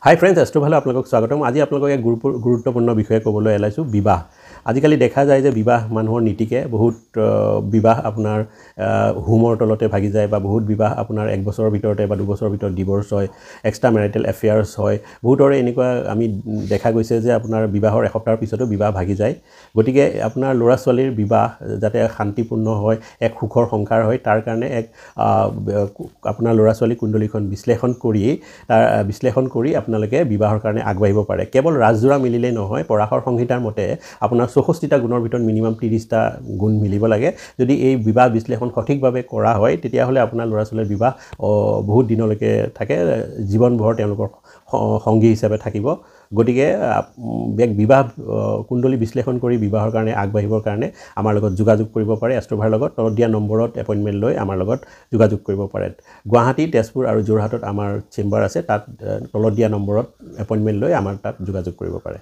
হাই friends, এষ্ট্ৰোভালে আপোনালোকক স্বাগতম। আজি আপোনালোকক এক গুৰুত্বপূৰ্ণ বিষয়ে ক'বলৈ ওলাইছোঁ, বিবাহ। আজিকালি দেখা যায় যে বিবাহ মানুহৰ নীতিকে বহুত বিবাহ আপোনাৰ হোমৰ তলতে ভাগি যায়, বা বহুত বিবাহ আপোনাৰ 1 বছৰৰ ভিতৰতে বা 2 বছৰৰ ভিতৰত ডিভ'ৰ্চ হয়, এক্সট্ৰা মেৰিটেল এফেয়াৰ্ছ হয়। বহুতৰে এনেকুৱা আমি দেখা গৈছে যে আপোনাৰ বিবাহৰ এসপ্তাহৰ পিছতো বিবাহ ভাগি যায়। গতিকে আপোনাৰ ল'ৰা ছোৱালীৰ বিবাহ যাতে শান্তিপূৰ্ণ হয়, এক সুখৰ সংসাৰ হয়, তাৰ কাৰণে এক আপোনাৰ ল'ৰা ছোৱালী কুণ্ডলীখন বিশ্লেষণ কৰি, তাৰ বিশ্লেষণ কৰি আপোনালোকে বিবাহৰ কাৰণে আগবাঢ়িব পাৰে। কেৱল ৰাজযোৰা মিলিলেই নহয়, পৰাশৰ সংহিতাৰ মতে আপোনাৰ 64টা গুণৰ ভিতৰত মিনিমাম 30টা গুণ মিলিব লাগে। যদি এই বিবাহ বিশ্লেষণ সঠিকভাৱে কৰা হয়, তেতিয়াহ'লে আপোনাৰ ল'ৰা ছোৱালীৰ বিবাহ বহুত দিনলৈকে থাকে, জীৱনভৰ তেওঁলোকৰ সংগী হিচাপে থাকিব। গতিকে এক বিবাহ কুণ্ডলী বিশ্লেষণ কৰি বিবাহৰ কাৰণে আগবাঢ়িবৰ কাৰণে আমাৰ লগত যোগাযোগ কৰিব পাৰে। এষ্ট্ৰোভাৰ লগত তলত দিয়া নম্বৰত এপইণ্টমেণ্ট লৈ আমাৰ লগত যোগাযোগ কৰিব পাৰে। গুৱাহাটী, তেজপুৰ আৰু যোৰহাটত আমাৰ চেম্বাৰ আছে, তাত তলত দিয়া নম্বৰত এপইণ্টমেণ্ট লৈ আমাৰ তাত যোগাযোগ কৰিব পাৰে।